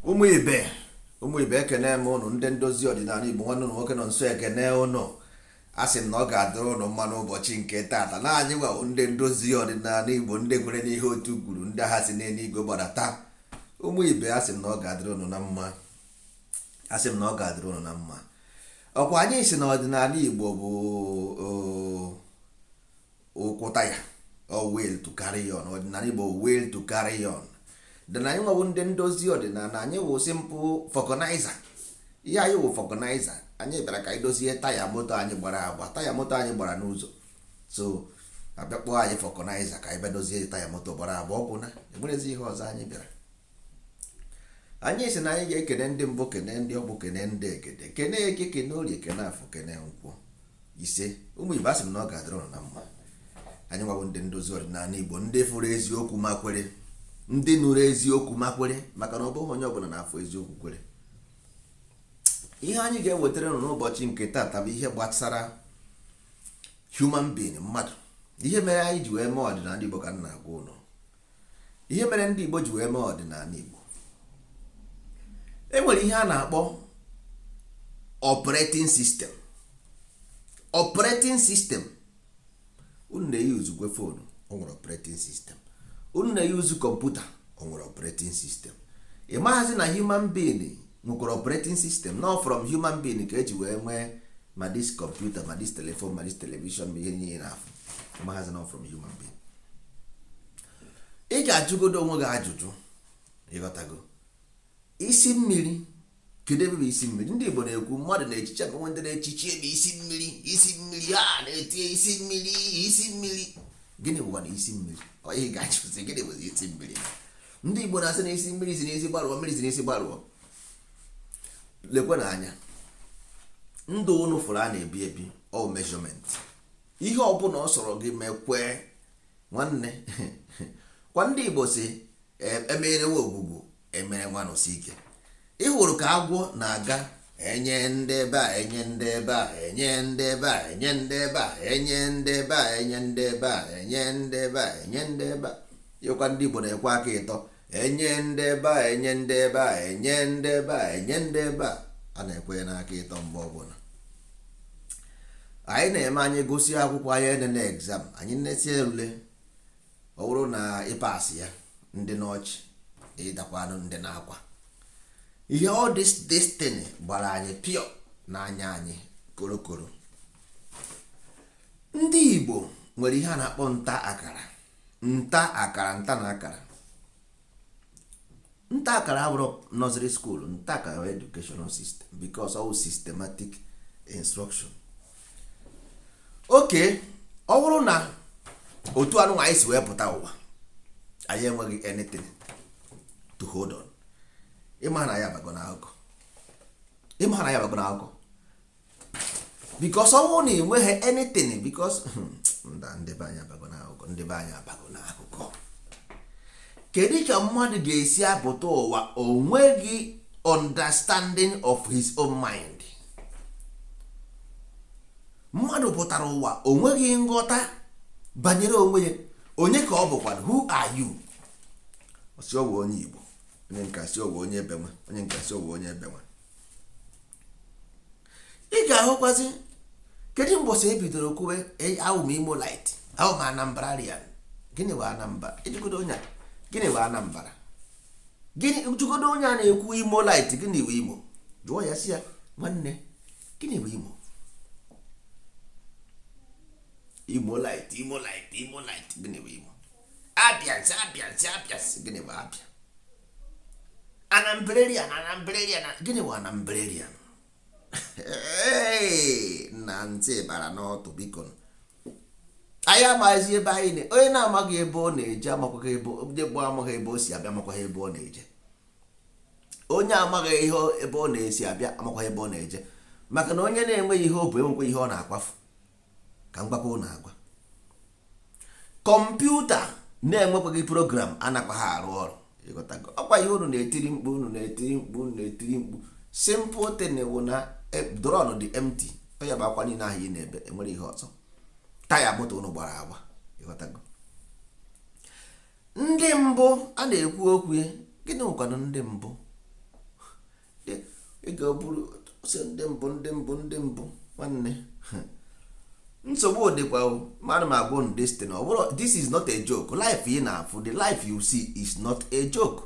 Ụmụ ibe, ụmụ ibe, ekene m ụnụ. Ndị ndozi ọdịnala Igbo, nwanne ụnụ nwoke nọ nso ekene ụnụ. A sị m na ọ ga-adịrị ụnụ mma n'ụbọchị nke taata. Na anyị gwawo ndị ndozi ọdịnala Igbo, ndị kwere n'ihe otu kwuru, ndị agha si n'eluigwe gbadata. Ụmụ ibe, a sị m na ọ ga-adịrị ụnụ na mma. A sị m na ọ ga-adịrị ụnụ na mma. Ọkwa anyị si na ọdịnala Igbo bụ ụkwụ taya, ọ will to carry on. Ọdịnala Igbo, will to carry on. Then anyị nwewo ndị ndozi ọdịnala. Anyị wụ simple vulcanizer. Ihe anyị wụ vulcanizer. Anyị bịara ka anyị dozie taya moto anyị gbara agba, taya moto anyị gbara n'ụzọ. So abịa kpọọ anyị vulcanizer ka anyị bịa dozie taya moto gbara agba. Ọkwụ na enwerezi ihe ọzọ anyị bịara. Anyị sị na anyị ga-ekene ndị mbụ, kene ndị ọgbụ, kene ndị egede, kene eke, kene orie, kene afọ, kene nkwụ. Ise. Ụmụ Igbo, asị m na ọ ga-adịrị ụnụ na mma. Anyị nwabụ ndị ndozi ọdịnala Igbo, ndị fụrụ eziokwu ma kwere, ndị nụrụ eziokwu ma kwere, maka na ọ bụghị onye ọbụla na-afụ eziokwu kwere. Ihe anyị ga-ewetara ụnụ n'ụbọchị nke taata bụ ihe gbasara human being, mmadụ. Ihe mere anyị ji wee mee ọdịnala Igbo ka m na-agwa ụnụ. Ihe mere ndị Igbo ji wee mee ọdịnala Igbo, e nwere ihe a na-akpọ operating system. Operating system, unu na-eyuzu gwe phone, o nwere operating system. Unu na-eyuzu kọmputa, o nwere operating system. Ị maghazi na human being nwekwara operating system? Not from human being ka eji wee nwee ma this computer, ma this telephone, ma this television, ma ihe niile na-afụ. Ị maghazi not from human being? Ị ga-ajụgodo onwe gị ajụjụ. Ịghọtago? Isi mmiri, kedu ebe bụ isi mmiri? Ndị Igbo na-ekwu mmadụ na-echiche bụ ndị na-echichi ebe isi mmiri, isi mmiri ha na-etinye isi mmiri, isi mmiri. Gịnị bụkwa na isi mmiri? Ọ ihe ga-achụzi, gịnị bụzi isi mmiri? Ndị Igbo na-asị na isi mmiri si n'isi gbarụọ, mmiri si n'isi gbarụọ. Lekwe na anya, ndụ unu fụrụ a na-ebi ebi, all measurement. Ihe ọbụla ọ sọrọ gị mekwee, nwanne, kwa ndị Igbo si emerewe ogwugwu emere nwanụsi ike. Ị hụrụ ka agwọ na-aga enye ndị ebe a, enye ndị ebe a, enye ndị ebe a, enye ndị ebe a, enye ndị ebe a, enye ndị ebe a, enye ndị ebe a, enye ndị ebe a. Ịkwa ndị Igbo na-ekwe aka ịtọ, enye ndị ebe a, enye ndị ebe a, enye ndị ebe a, enye ndị ebe a. A na-ekwe ya n'aka ịtọ. Mgbe ọbụla anyị na-eme, anyị gụsị akwụkwọ, anyị enene exam, anyị nesie ule. Ọ bụrụ na ịpasị ya, ndị n'ọchị, ịdakwanụ, ndị na-akwa. Ihe all this destiny gbara anyị pịọ n'anya anyị korokoro. Ndị Igbo nwere ihe a na-akpọ nta akara, nta akara, nta na akara. Nta akara abụrụ nursery school. Nta akara educational system, because all systematic instruction. Okay, ọ bụrụ na otu anụ anyị si wee pụta ụwa, anyị enweghị anything to hold on. Ịma na ya abago n'akụkọ, ịma na ya abago n'akụkọ, because ọ bụrụ na ị nweghị anything, because ndị be anyị abago n'akụkọ, ndị be anyị abago n'akụkọ. Kedu ka mmadụ ga-esi apụta ụwa, o nweghị understanding of his own mind? Mmadụ pụtara ụwa, o nweghị nghọta banyere onwe ya, onye ka ọ bụkwa. Who are you? Ọsị ọ bụ onye Igbo, onye nka si ọ bụ onye ebenwe, onye nka si ọ bụ onye ebenwe. Ị ga-ahụkwazi, kedu mbọsị e bidoro kwuwe awụ m Imo light, awụ m Anambrarian? Gịnị bụ Anambra? Ejugodo onye a, gịnị bụ Anambra? Gịnị? Jugodo onye a na-ekwu Imo light, gịnị bụ Imo? Jụọ ya, si ya, nwanne, gịnị bụ Imo? Imo light, Imo light, Imo light, gịnị bụ Imo? Abịa nsị, Abịa nsị, Abịa nsị, gịnị bụ Abịa? Anambrarian, Anambrarian, gịnị bụ Anambrarian? Nna, ntị bara n'ọtụ. Biko, anyị amaghịzi ebe anyị na onye na-amaghị ebe ọ na-eje, amakwaghị ebe onye bụ, amaghị ebe o si abịa, amakwaghị ebe ọ na-eje. Onye amaghị ihe ebe ọ na-esi abịa, amakwaghị ebe ọ na-eje, maka na onye na-enweghị ihe o bụ enwekwa ihe ọ na-akwafu. Ka m gwakwa ụnụ, agwa kọmputa na-enwekwaghị program anakwa ha arụ ọrụ. Ịghọtago? Ọkwa ihe unu na-etiri mkpu, unu na-etiri mkpu, unu na-etiri mkpu. Simple thing wụ na drum dị empty. Ọ ya bụ akwa niile ahụ ị na-ebe, enwere ihe ọzọ. Taya moto unu gbara agba. Ịghọtago? Ndị mbụ a na-ekwu okwu ya, gịnị nwekwanụ ndị mbụ? ike ọ bụrụ sị ndị mbụ, ndị mbụ, ndị mbụ. Nwanne, nsogbu dịkwa o. Mmadụ ma agwụ this thing, ọ bụrụ this is not a joke. Life ị na-afụ, the life you see is not a joke.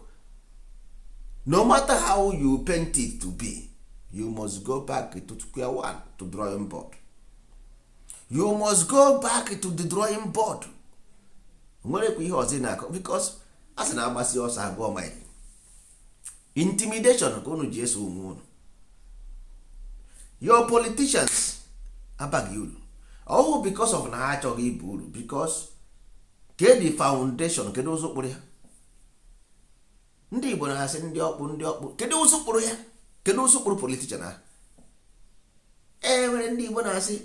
No matter how you paint it to be, you must go back to square one, to drawing board. You must go back to the drawing board. Nwerekwa ihe ọzọ ị na-akọ, because a sị na agbasi ọsọ agụọ mile. Intimidation ka unu ji eso onwe unu. Your politicians abaghị uru ọhụ because of na ha achọghị ibu uru, because kedu foundation? Kedu ụzọ kpụrụ ya? Ndị Igbo na-asị ndị ọkpụ, ndị ọkpụ. Kedu ụzọ kpụrụ ya? Kedu ụzọ kpụrụ politician ha? E nwere ndị Igbo na-asị,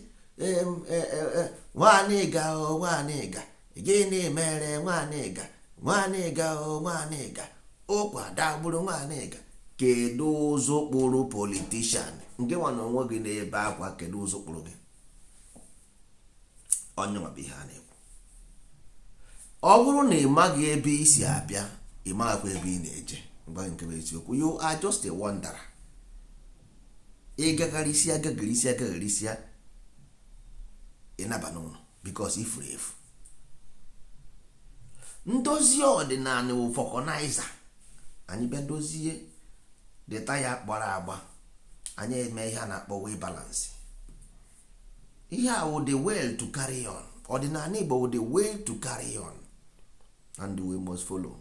"Nwaanyị ga o, nwaanyị ga, gịnị mere nwaanyị ga, nwaanyị ga o, nwaanyị ga, ụkwa dagburu nwaanyị ga"? Kedu ụzọ kpụrụ politician nke nwa na onwe gị na-ebe akwa? Kedu ụzọ kpụrụ gị? Onye nwa bụ ihe a na-ekwu. Ọ bụrụ na ị maghị ebe ị si abịa, ị maghịkwa ebe ị na-eje. Ngwa, nke bụ eziokwu, you are just a wanderer. Ị gagharịsịa, gagharịsịa, gagharịsịa, ị naba n'ụlọ because ị furu efu. Ndozi ọdịnala wụ vulcanizer. Anyị bịa dozie the taya gbara agba, anyị eme ihe a na-akpọ wheel balance. Ihe a wụ the will to carry on. Ọdịnala Igbo wụ the will to carry on, and we must follow.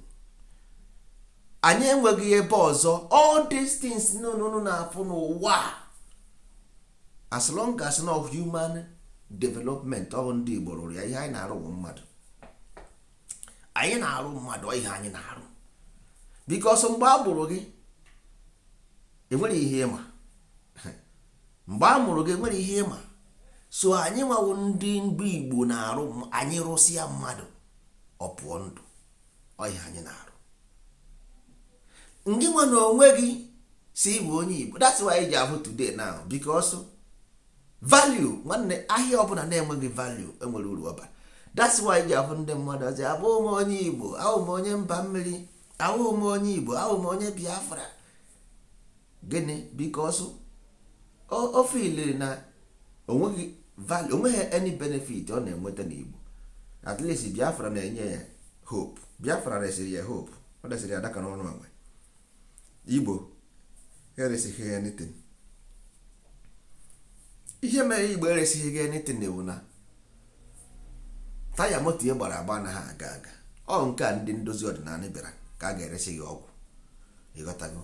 Anyị enweghị ebe ọzọ. All these things nụnụnụ na-afụ n'ụwa, as long as no human development, ọ bụ ndị Igbo rụrụ ya. Ihe anyị na-arụ bụ mmadụ. Anyị na-arụ mmadụ. Ọ ihe anyị na-arụ, because mgbe a mụrụ gị, enwere ihe ịma. Mgbe a mụrụ gị, enwere ihe ịma. So anyị nwawo ndị mgbe Igbo na-arụ, anyị rụsịa mmadụ, ọ pụọ ndụ. Ọ ihe anyị na-arụ. Ndị nwa na onwe gị si bụ onye Igbo, that's why ji ahụ today now, because value, nwanne, ahịa ọbụla na-enweghị value enwere uru ọbara. That's why ji ahụ ndị mmadụ ọzọ, abụghị m onye Igbo, ahụ m onye mba mmiri, ahụghị m onye Igbo, ahụ m onye Biafra. Gịnị? Because o feeliri na onweghị value, onweghị any benefit ọ na-enweta n'Igbo. At least Biafra na-enye ya hope. Biafra resịrị ya hope, ọ resịrị ya adaka n'ọnụ enwe. Igbo eresighị ya anything. Ihe mere Igbo eresighị gị anything bụ na taya moto ya gbara agba anaghị aga aga. Ọ nke a ndị ndozi ọdịnala bịara ka a ga-eresi gị ọgwụ. Ịghọtago?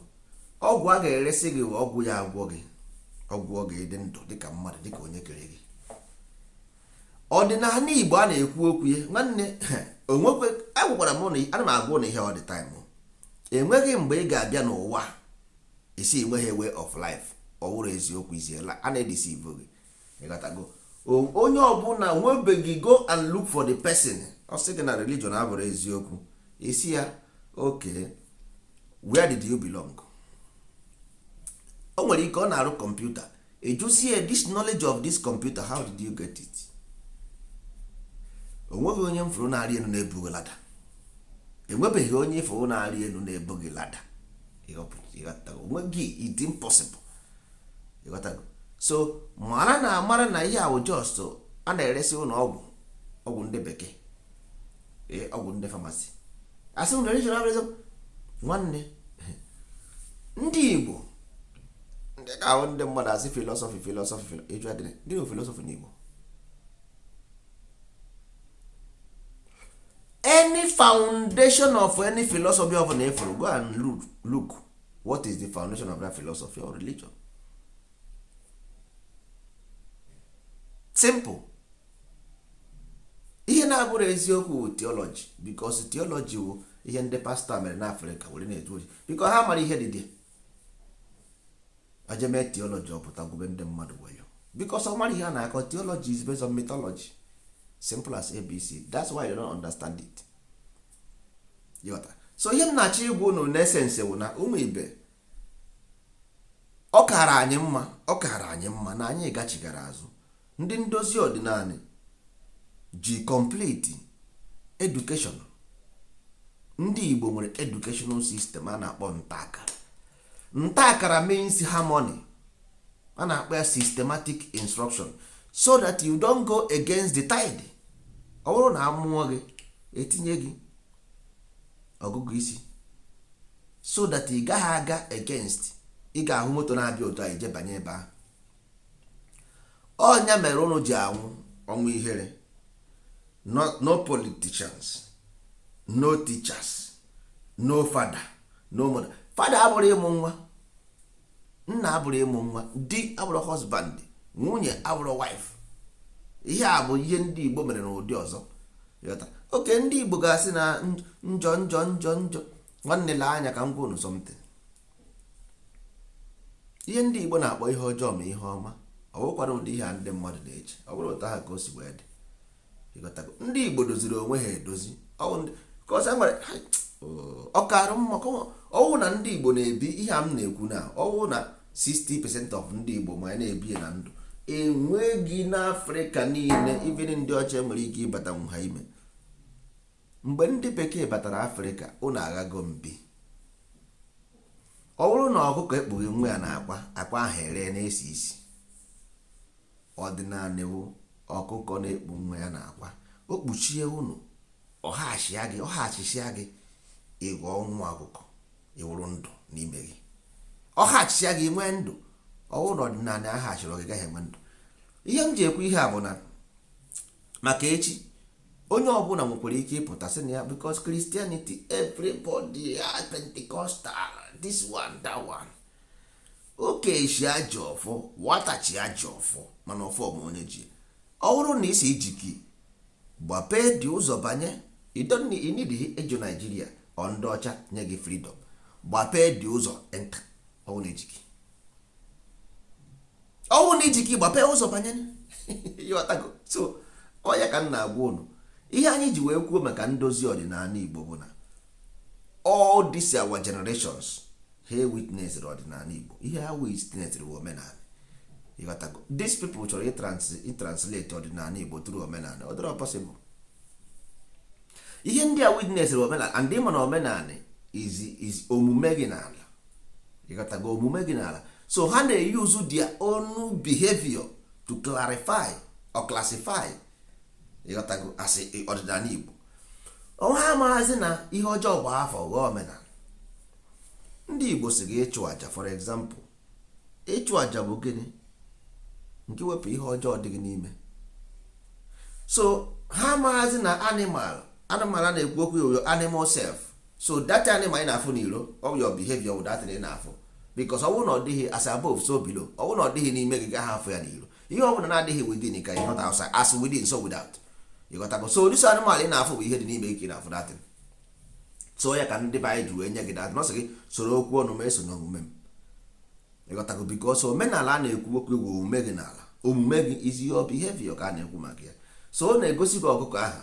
Ọgwụ a ga-eresi gị bụ ọgwụ ya agwọ gị, ọgwụ ọ ga-ede ndụ dịka mmadụ, dịka onye kere gị. Ọdịnala Igbo a na-ekwu okwu ya, nwanne, onwekwe agwakwara m na ana m agwa ụnụ ihe all the time. Enweghị mgbe ị ga-abịa n'ụwa isi enweghị way of life. Ọ wụrụ eziokwu, iziela a na-edeceive gị. Ịghọtago? Onye ọbụla nwebeghị, go and look for the person. Ọ sị gị na religion abụrụ eziokwu, isi ya, "Okay, where did you belong?" O nwere ike ọ na-arụ kọmputa. Ejusie, "This knowledge of this computer, how did you get it?" O nweghị onye m fụrụ na-arị elu na-ebughị ladder. Enwebeghị onye ifụrụ na-arị elu na-ebughị ladder. Ịghọtago? Onweghị. It's impossible. Ịghọtago? So mara na amara na ihe ahụ just a na-eresi ụlọ ọgwụ, ọgwụ ndị bekee, ọgwụ ndị pharmacy. Asị m religion abụrụzi. Nwanne, ndị Igbo, ndị ka ahụ ndị mmadụ asị philosophy, philosophy, ịjụ adịrị gịnị bụ philosophy n'Igbo? Any foundation of any philosophy of na ifuru, go and look what is the foundation of that philosophy or religion. Simple. Ihe na-abụrụ eziokwu wụ theology, because theology wụ ihe ndị pastọ mere n'Afrịka were na-eju oji, because ha mara ihe dị dị ajeme theology, ọpụta gwube ndị mmadụ wayo, because ọ mara ihe a na-akọ. Theology is based on mythology, simple as ABC. That's why you don't understand it. Ịghọta? So ihe m na-achọ ịgwa unu n'essence bụ na, ụmụ ibe, ọ kaara anyị mma, ọ kaara anyị mma na anyị gachigara azụ. Ndị ndozi ọdịnala ji complete education. Ndị Igbo nwere educational system a na-akpọ ntaakara. Nta akara means harmony. A na-akpọ ya systematic instruction, so that you don't go against the tide. Ọ bụrụ na amụọ gị, etinye gị ọgụgụ isi so that ị gaghị aga against. Ị ga-ahụ moto na-abịa otu a, ije banye ebe ahụ. Ọnya mere ụnụ ji anwụ ọnwụ ihere. No, no politicians, no teachers, no father, no mother. Father abụrụ ịmụ nwa, nna abụrụ ịmụ nwa, di abụrụ husband, nwunye abụrụ wife. Ihe a bụ ihe ndị Igbo mere n'ụdị ọzọ. Oke ndị Igbo ga-asị na njọ njọ njọ njọ. Nwanne, lee anya ka m gwa unu something. Ihe ndị Igbo na-akpọ ihe ọjọọ ma ihe ọma, ọ bụkwara ụdị ihe a ndị mmadụ na-eche. Ọ bụrụ ụtọ ha ka o si wee dị. Ịghọtago? Ndị Igbo doziri onwe ha edozi. Ka nwere ọkara mma ọwụ na ndị Igbo na-ebi ihe a m na-ekwu na ọwụ na 60% of ndị Igbo ma na-ebi na ndụ enweghị n'Afrịka niile. Even ndị ọcha nwere ike ịbata ha ime. Mgbe ndị bekee batara Afrịka, ụnụ aghago mbi. Ọ bụrụ na ọkụkọ ekpughi nwa ya na akwa, akwa ahụ ere na-esi isi. Ọdịnala bụ ọkụkọ na-ekpu nwa ya na akwa, o kpuchie unu, ọghachia gị, ọghachisia gị, ịghọọ nwa ọkụkọ, ịwụrụ ndụ n'ime gị. Ọghachisia gị, nwee ndụ. Ọwụ na ọdịnala aghachiri gị, gaghị enwe ndụ. Ihe m ji ekwu ihe a bụ na maka echi, onye ọbụla nwekwara ike ịpụta sị na ya, because Christianity, everybody are Pentecostal, this one, that one. Oke shi ajọ ọfọ, nwatachi ajọ ọfọ, mana ọfọ ma onye ji. Ọ bụrụ na isi ijiki gbapee dị ụzọ banye, you don't need, you need ịjụ Naijiria ọ ndị ọcha nye gị freedom. Gbapee dị ụzọ, enter. Ọwụ na ejiki, ọwụ na ijiki gbapee ụzọ banye. Ịghọtago? So ọ ya ka m na-agwa unu. Ihe anyị ji wee kwuo maka ndozi ọdịnala Igbo bụ na all these our generations, ha witnessed ọdịnala Igbo. Ihe ha witnessed bụ omenala. Ịghọtago? These people chọrọ ịtranslate ọdịnala Igbo through omenala. Ọ dịrọ possible. Ihe ndị a witnessed omenala, and ịma na omenala is omume gị n'ala. Ịghọtago? Omume gị n'ala. So ha na-use their own behavior to clarify or classify, ịghọtago, asị ọdịnala Igbo. Ọnwa ha amaghịzi na ihe ọjọọ bụ afọ ghọọ omenala. Ndị Igbo si gị ịchụ aja, for example, ịchụ aja bụ gịnị? Nke wepụ ihe ọjọọ dị gị n'ime. So ha amaghịzi na animal a na-ekwu okwu your animal self. So that animal ị na-afụ n'iro of your behavior bụ that thing ị na-afụ, because ọ bụrụ na ọ dịghị, as above so below, ọ bụrụ na ọ dịghị n'ime gị, gaghị afụ ya n'iro. Ihe ọ bụla na-adịghị within ka not outside. As within, so without. Ịghọtago? So this animal ị na-afụ bụ ihe dị n'ime gị ka ị na-afụ that thing. So ya ka ndị be anyị ji wee nye gị that. Ọ sị gị soro okwu ọnụ ma eso n'omume m. Ịghọtago? Because omenala a na-ekwu okwu bụ omume gị n'ala. Omume gị is your behavior ka a na-ekwu maka ya. So ọ na-egosi gị ọkụkọ ahụ,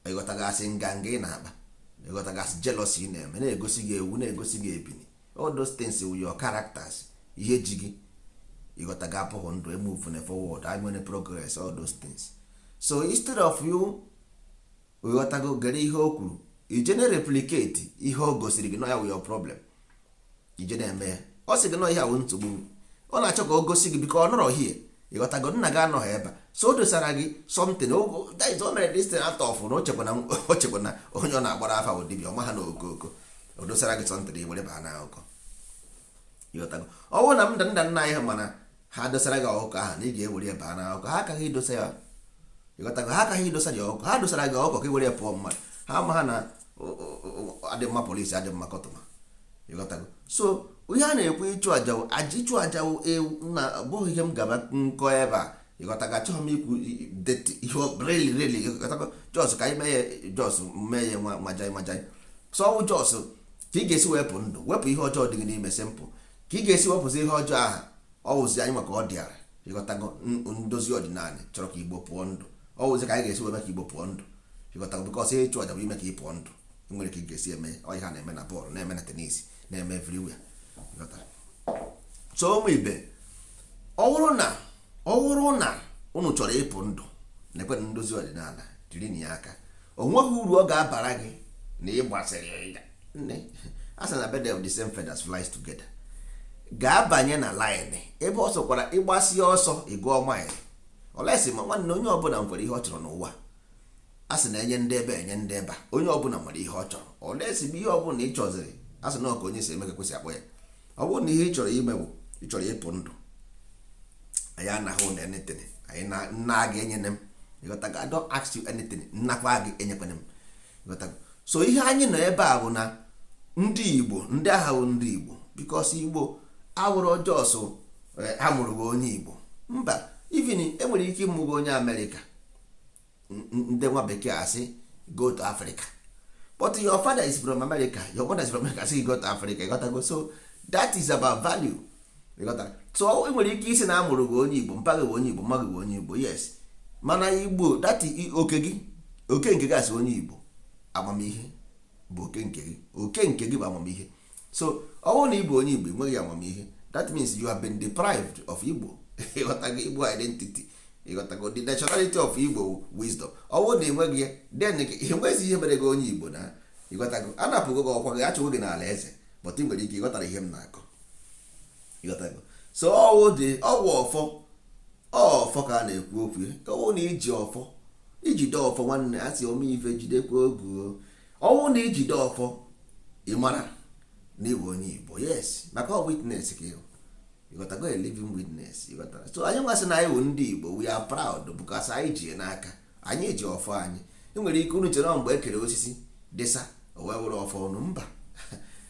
ịghọtagasị nganga ị na-akpa, ịghọtagasị jealousy ị na-eme, na-egosi gị ewu, na-egosi gị ebini. All those things with your characters, ihe ji gị, ịghọtaga, apụghị ndụ, emove na forward, nwere progress, all those things. So instead of you, ịghọtago, gere ihe o kwuru, ije na replicate ihe o gosiri gị. Nọ ya wụ your problem. Ije na-eme ya, ọ sị gị nọ ihe awụ nsogbu. Ọ na-achọ ka o gosi gị biko ọ nọrọ hie. Ịghọtago? Nna gị anọghị ebe a, so o dosara gị something. That is, o mere this thing out of na o chekwa na onye ọ na-agbara afa bụ dibịa ọma ha na okoko. O dosara gị something i were baa na akụkọ. Ịghọtago? Ọ bụrụ na m nna nna anyị ha, mana ha dosara gị ọkụkọ ahụ na ị ga-ewere ya baa n'akụkọ, ha akaghị idosa ya. Ịghọtago? Ha akaghị idosa gị ọkụkọ. Ha dosara gị ọkụkọ ka i were ya pụọ mmadụ. Ha ma ha na adị mma polisi, adị mma kọtụma. Ịghọtago? So ihe a na-ekwu, ịchụ aja wụ aja, ịchụ aja wụ ewu na ọ bụghị ihe m gaba nkọ ebe a. Ịghọtago? Achọghị m ikwu ihe really really. Ịghọtago? Just ka anyị mee ya, just mee ya nwa majai majai. So ọwụ just ka ị ga-esi wepụ ndụ, wepụ ihe ọjọọ dị gị n'ime. Simple. Ka ị ga-esi wepụzi ihe ọjọọ ahụ, ọ wụzi anyị maka ọ dịara. Ịghọtago? Ndozi ọdịnala chọrọ ka Igbo pụọ ndụ. Ọ wụzi ka anyị ga-esi weme ka Igbo pụọ ndụ. Ịghọtago? Because ịchụ aja bụ ime ka ị pụọ ndụ. Nwere ka ị ga-esi eme ọ ihe a na-eme na bọọlụ, na-eme na tennis, na-eme everywhere. Ịghọtara? So ụmụ ibe, ọ bụrụ na unu chọrọ ịpụ ndụ, na-ekwe ndozi ọdịnala, jiri na ya aka. O nweghị uru ọ ga-abara gị na ị gbasịrị ya. Nne a sị na bird of the same feathers flies together. Ga-abanye na line ebe ọ sọkwara ịgbasie ọsọ, ịgụọ mile olesi. Ma nwanne, onye ọbụla nwere ihe ọ chọrọ n'ụwa. A sị na enye ndị ebe, enye ndị ebe a. Onye ọbụla nwere ihe ọ chọrọ. Olesi bụ ihe ọbụla ị chọziri, a sị na ọka onye si eme ka kwesị akpọ ya. Ọ bụrụ na ihe ị chọrọ ime bụ ị chọrọ ịpụ ndụ, anyị anaghị ụlọ anything. Anyị na nna gị enyene m, ịghọtago? I don't ask you anything. Nnakwa gị enyekwana m, ịghọtago? So ihe anyị nọ ebe a bụ na ndị Igbo, ndị agha bụ ndị Igbo, because Igbo awụrụ ọjọọ. So ha mụrụ gị onye Igbo? Mba. Even enwere ike ịmụ gị onye Amerịka, ndị nwa bekee asị, "Go to Africa." But your father is from America, your mother is from America, asị gị, "Go to Africa." Ịghọtago? So that is about value, ịghọtara? So ị nwere ike isi na amụrụ gị onye Igbo, mpa gị bụ onye Igbo, mma gị bụ onye Igbo, yes, mana Igbo that oke gị, oke nke gị asị onye Igbo, amamihe bụ oke nke gị. Oke nke gị bụ amamihe. So ọ bụrụ na ị bụ onye Igbo, ị nweghị amamihe, that means you have been deprived of Igbo, ịghọtago? Igbo identity, ịghọtago? The nationality of Igbo, wisdom. Ọ bụrụ na ị nweghị ya, then ị nweghịzi ihe mere gị onye Igbo na, ịghọtago? Anapụgo gị ọkwa gị, achụgo gị n'ala eze. But ị nwere ike ịghọtara ihe m na-akọ, ịghọtago? So ọwụ dị ọwụ ọfọ, ọfọ ka a na-ekwu okwu. Ọwụ na iji ọfọ, ijide ọfọ, nwanne, a sị ome ife jidekwa ogu. Ọwụ na ijide ọfọ, ị mara na ịbụ onye Igbo, yes, maka ọ witness ka ịhụ, ịghọtago? A living witness, ịghọtara? So anyị nwasị na anyị bụ ndị Igbo, we are proud because anyị ji n'aka, anyị ji ọfọ anyị. Ị nwere ike unu chere mgbe e kere osisi dịsa o wee were ọfọ ọnụ. Mba,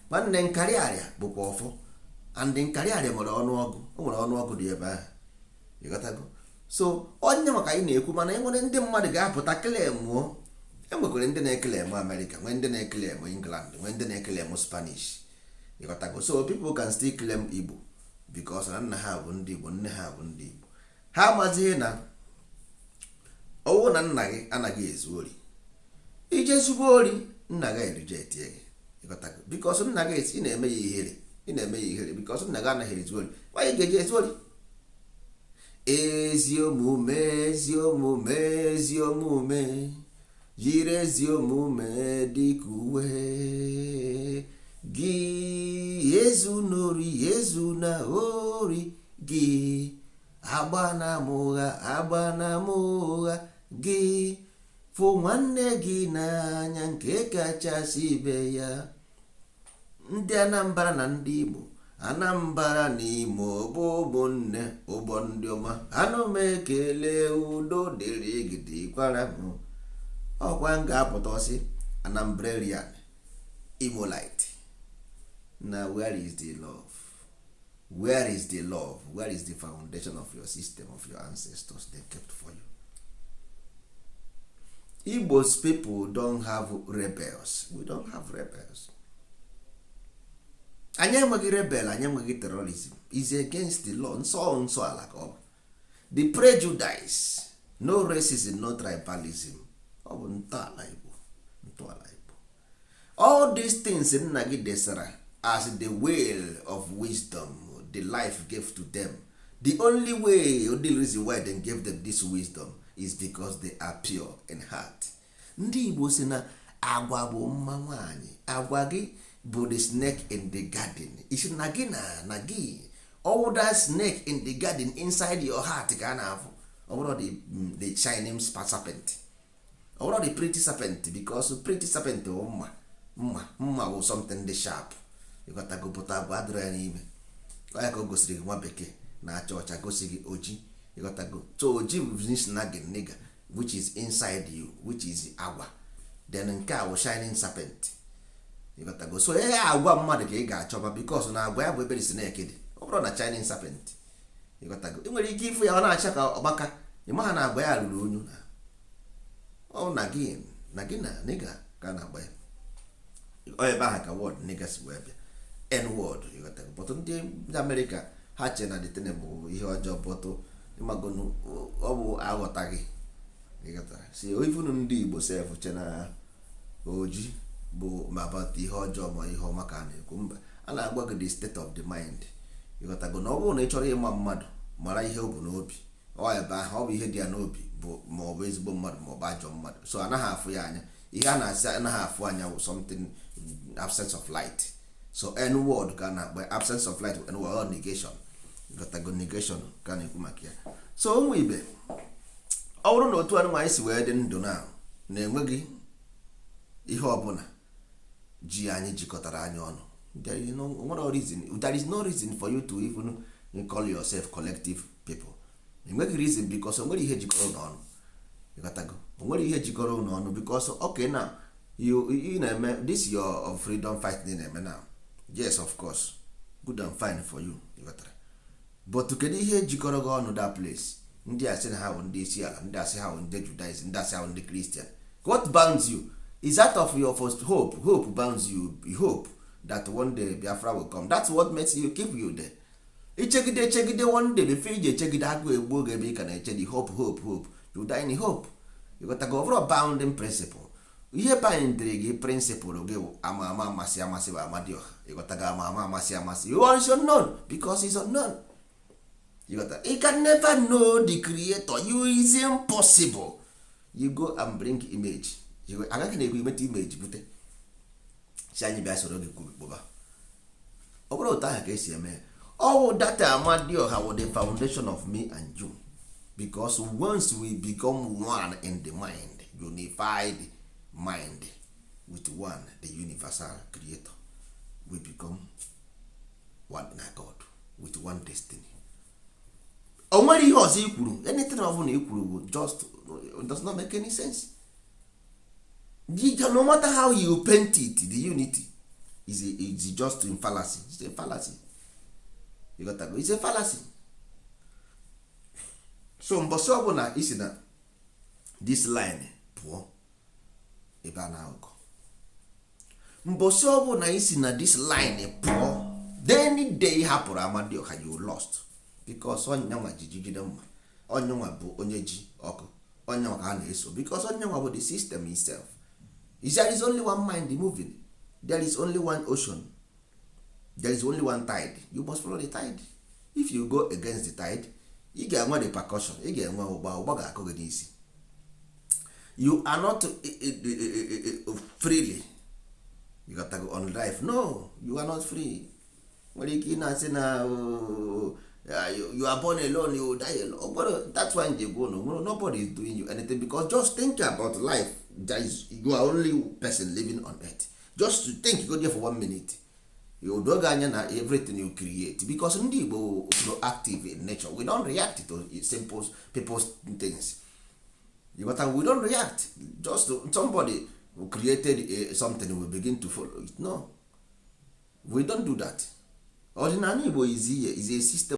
nwanne, nkarịarịa bụkwa ọfọ, and nkarịarịa nwere ọnụọgụ, o nwere ọnụọgụ dị ebe ahụ, ịghọtago? So onye maka anyị na-ekwu, mana enwere ndị mmadụ ga-apụta claim-ụọ. Enwekwara ndị na-eclaim Amerịka, nwee ndị na-eclaim England, nwee ndị na-eclaim Spanish, ịghọtago? So people can still claim Igbo because na nna ha bụ ndị Igbo, nne ha bụ ndị Igbo. Ha amazighị na ọwụ na nna gị anaghị ezu ori. Ije zugbo ori, nna gị erijetie gị, ịghọtago? Because nna gị, ị na-eme ya ihere, ị na-eme ya ihere, because nna gị anaghị ezu ori. Nwaanyị ga-eji ezu ori? Ezi omume, ezi omume, ezi omume, jiri ezi omume dịka uwe gị. Ezu n'ori, ezu na ori gị, agba na m ụgha, agba na m ụgha gị. Fụ nwanne gị n'anya nke kachasị ibe ya. Ndị Anambra na ndị Igbo, Anambra na Imo bụ ụmụnne. Ụgbọ ndị ọma, anụ m ekele. Udo dịrị gị, dịkwara m. Ọkwa m ga-apụta ọsị Anambrarian, Imolite na. Where is the love? Where is the love? Where is the foundation of your system, of your ancestors they kept for you? Igbo's people don't have rebels. We don't have rebels. Anyị enweghị rebel, anyị enweghị terrorism. Is against the law. Nsọ nsọ ala ka ọ bụ. The prejudice, no racism, no tribalism. Ọ bụ ntọala Igbo, ntọala Igbo. All these things nna gị desara as the will of wisdom, the life gave to them. The only way, only reason why they gave them this wisdom is because they are pure in heart. Ndị Igbo si na agwa bụ mma nwanyị. Agwa gị bụ the snake in the garden. Isi na gị na gị all that snake in the garden inside your heart ka a na-afụ. Ọ bụrụ the shining serpent, ọ bụrụ the pretty serpent, because pretty serpent bụ mma mma mma, bụ something dị sharp, ịghọtago? Pụta agwa adịrọ ya n'ime ọ ya ka o gosiri gị. Nwa bekee na-acha ọcha gosi gị oji, ịghọtago? So oji bụ snagin nigga which is inside you, which is agwa. Then nke a bụ shining serpent, ịghọtago? So ihe agwa mmadụ ka ị ga-achọba, because na agwa ya bụ ebe the snake dị. Ọ bụrụ na shining serpent, ịghọtago, ị nwere ike ịfụ ya, ọ na-acha ka ọgbaka, ị maha na agwa ya ruru unyu. Na ọ na gị na gị na nigga ka a na-agba ya. Ọ ebe ahụ ka word nigga si wee bịa, n word, ịghọtago? But ndị Amerịka ha che na the thing bụ ihe ọjọọ, but ịmagonu ọ bụ aghọtaghị, ịghọtara? Si ifunu ndị Igbo sef che na oji bụ ma about ihe ọjọọ ma ihe ọma ka a na-ekwu. Mba, a na-agwa gị the state of the mind, ịghọtago? Na ọ bụrụ na ị chọrọ ịma mmadụ, mara ihe o bụ n'obi. Ọ ebe ahụ ọ bụ ihe dị ya n'obi bụ ma ọ bụ ezigbo mmadụ ma ọ bụ ajọ mmadụ. So anaghị afụ ya anya. Ihe a na-asị anaghị afụ anya bụ something absence of light. So N word ka a na-akpọ absence of light, N word negation. Gotago negation ka a na-ekwu maka ya. So ụmụ ibe, ọ bụrụ na otu anụ anyị si wee dị ndụ na na-enweghị ihe ọbụla ji anyị jikọtara anyị ọnụ, there is no reason for you to even call yourself collective people. Enweghị reason, because o nwere ihe jikọrọ ụnụ ọnụ. Ịghọtago? O nwere ihe jikọrọ ụnụ ọnụ, because okay, na you na-eme this your freedom fight ị na-eme now. Yes, of course, good and fine for you. Ịghọtara? But kedu ihe jikọrọ gị ọnụ that place? Ndị asị na ha bụ ndị isi ala, ndị asị ha bụ ndị Judaism, ndị asị ha bụ ndị Christian. What bounds you is that of your first hope. Hope bounds you. Hope that one day Biafra will come. That's what makes you keep you there. Ichegide, echegide, one day before iji echegide, agụ egbu oge ebe ị ka na-eche the hope, hope, hope. You die in hope. You got to go over bounding principle. Ihe bindịrị gị, principle gị bụ ama ama amasị amasị bụ Amadioha. Ịghọtago? Ama ama amasị amasị. You are unknown because it's unknown. You got that? You can never know the creator. You is impossible. You go and bring image. You go, agaghị na ekwu imeta image bute si anyị bịa soro gị kwuru kpụba. Ọ bụrụ otu ahụ ka esi eme ọwụ data. Amadioha wụ the foundation of me and you, because once we become one in the mind, unified mind with one, the universal creator, we become one in God with one destiny. O nwere ihe ọzọ i kwuru, anything ọ bụla i kwuru bụ just does not make any sense. No matter how you paint it, the unity is just in fallacy. It's a fallacy. You got to go. It's a fallacy. So mbọsị ọbụla isi na this line pụọ ebe a na-akọ, mbọsị ọbụla isi na this line pụọ, then day hapụrụ Amadioha, you lost, because onyenwa ji jigide mma, onyenwa bụ onye ji ọkụ, onyenwa ka a na-eso, because onyenwa bụ the system itself. There is only one mind moving. There is only one ocean. There is only one tide. You must follow the tide. If you go against the tide, ị ga-enwe repercussion. Ị ga-enwe ụgba, ụgba ga-akụ gị n'isi. You are not freely. You got to go on life. No, you are not free. Nwere ike ị na-asị na you are born alone, you die alone. But that's why nje gwo no, nobody is doing you anything, because just think about life. There is, you are only person living on earth. Just to think, go there for one minute, you doge anya na everything you create, because ndị Igbo proactive in nature. We don't react to simple people's things. You got, we don't react. Just to, somebody who created something, we begin to follow it. No, we don't do that. Ọdịnala Igbo is a system.